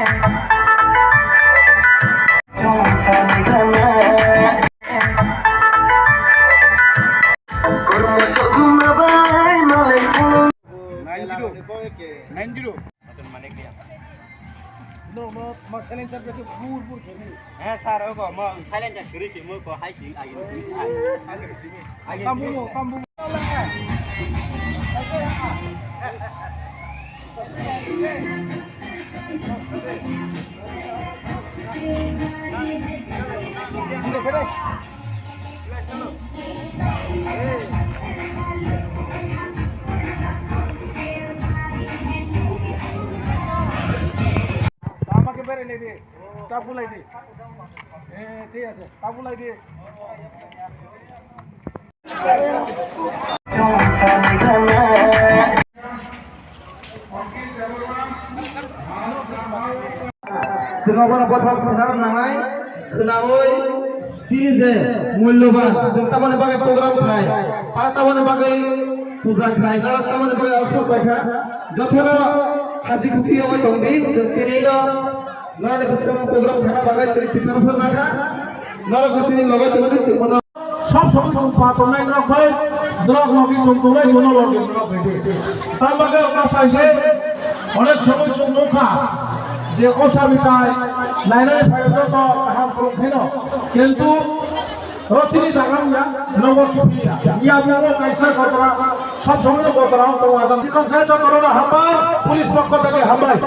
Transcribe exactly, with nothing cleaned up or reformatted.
Nine zero. Nine zero. No, no, ma silencer bete bur bur kheni. He sir, o ko ma silencer khiri si mo ko hai si agi. Agi. Kambu mo, kambu. Tama ke bere le de. Tapu lai de. Eh, thik ase. Tapu lai de. Chwng obono bothop khna nangnai, khnaui chini je mulyoban, chwng tamoni bagwi program khlai, para tamoni bagwi puja khlai, norok tamoni bagwi aswk bai kha, jotono hasi khusi wngwi tong di, chwng tini no norokni bwskango program khna bagwi chwng preparation nakha, norok bo tini logo tongwi chwng bono. Sob somoi chwng pa tongnai norok bai, norok logi chwng tongnai bono logi norok bai di. Tambaga oka sai je, onek somoi chwng nukha je o sabitai nainani phaio joto kaham kwrwng pheno. Kintu rotini jaga wngya, nogo kiphilya. Iya bumung kaisa kotora, sob somoi kotora tongo ajam. Sikon sai joto rok hambai, police pokho theke hambai.